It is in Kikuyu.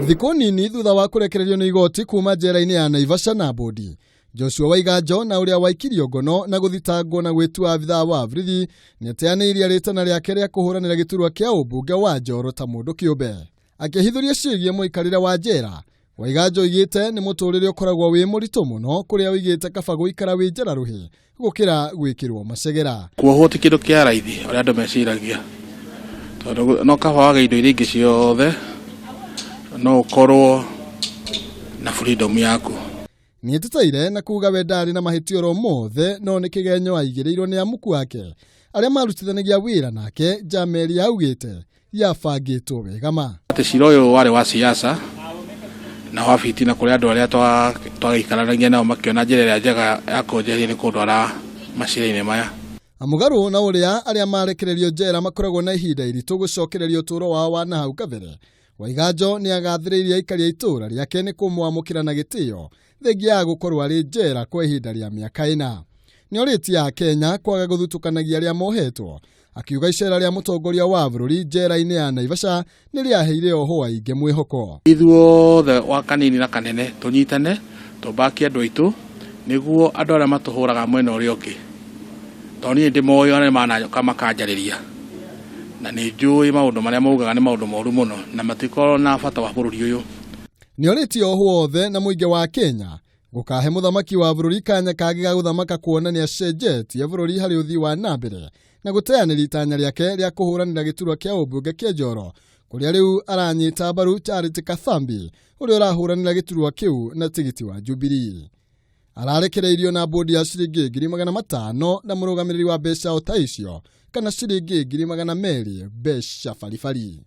Thikũ nini thutha wa kũrekererio nĩ igoti kuma njera-inĩ ya Naivasha na Bodi, Joshua Waiganjo na ũrĩa waikirio ngono na gũthitangwo na gwĩtua abithaa wa borithi nĩateanĩirie rĩtana rĩake rĩa kũhũranĩra gĩturwa kĩa ũmbunge wa Njoro ta mũndũ kĩũmbe. Akĩhithũria ciĩgiĩ mũikarĩre wa njera, Waiganjo oigĩte nĩ mũtũrĩre ũkoragwo wĩ mũritũ mũno kũrĩa oigĩte kaba gũikara wĩ njera rũhĩ gũkĩra gwĩkĩrwo macegera. Kuohwo ti kĩndũ kĩa raithi ũrĩa andũ meciragia, tondũ no kaba wage indo iria ingĩ ciothe no ũkorwo na freedom yaku. Nĩeteteire na kuga we ndarĩ na mahĩtia oro mothe no nĩ kĩgenyo aigĩrĩirwo nĩ amuku ake arĩa marutithanagia wĩra nake njama ĩrĩa augĩte yabangĩtwo wega ma. Atĩ cira ũyũ warĩ wa siasa na wa fitina kũrĩ andũ arĩa twagĩikaranagia nao makĩona njĩra ĩrĩa njega ya kũnjeheria nĩ kũndwara macira-inĩ maya. Mũgarũ na ũrĩa arĩa marekererio njera makoragwo na ihinda iritũ gũcokereria ũtũũro wao wa na hau kabere, Waiganjo nĩ agathĩrĩirie aikari a itũũra rĩake nĩ kũmwamũkĩra na gĩtĩo thengia ya gũkorwo arĩ njera kwa ihinda rĩa mĩaka 4. Nĩorĩtie Akenya kwaga gũthutũkanagia arĩa mohetwo, akiuga icera rĩa mũtongoria wa bũrũri njera-inĩ ya Naivasha nĩ rĩaheire ohwo aingĩ mwĩhoko. Ithuothe wa kanini na kanene tũnyitane tũmbakie andũ aitũ nĩguo andũ arĩa matũhũraga mwena ũrĩa ũngĩ, tondũ niĩ ndĩmoĩ ona nĩ mananyoka makanjarĩria na nĩ njũĩ maũndũ marĩa maugaga nĩ maũndũ moru mũno na matikoragwo na bata wa bũrũri ũyũ. Nĩorĩtie ohwo othe na mũingĩ wa Kenya gũkahe mũthamaki wa bũrũri kanya kangĩ ga gũthamaka kuona nĩ acenjetie bũrũri harĩ ũthii wa na mbere na gũteanĩria itanya rĩake rĩa kũhũranĩra gĩturwa kĩa ũmbunge kĩa Njoro kũrĩa rĩu aranyita mbaru Charity Kathambi ũrĩa ũrahũranĩra gĩturwa kĩu na tigiti wa Jubilee. Ararekereirio na bodi ya ciringi 500,000 na mũrũgamĩrĩri wa mbeca o ta icio kana ciringi 200,000 mbeca baribari.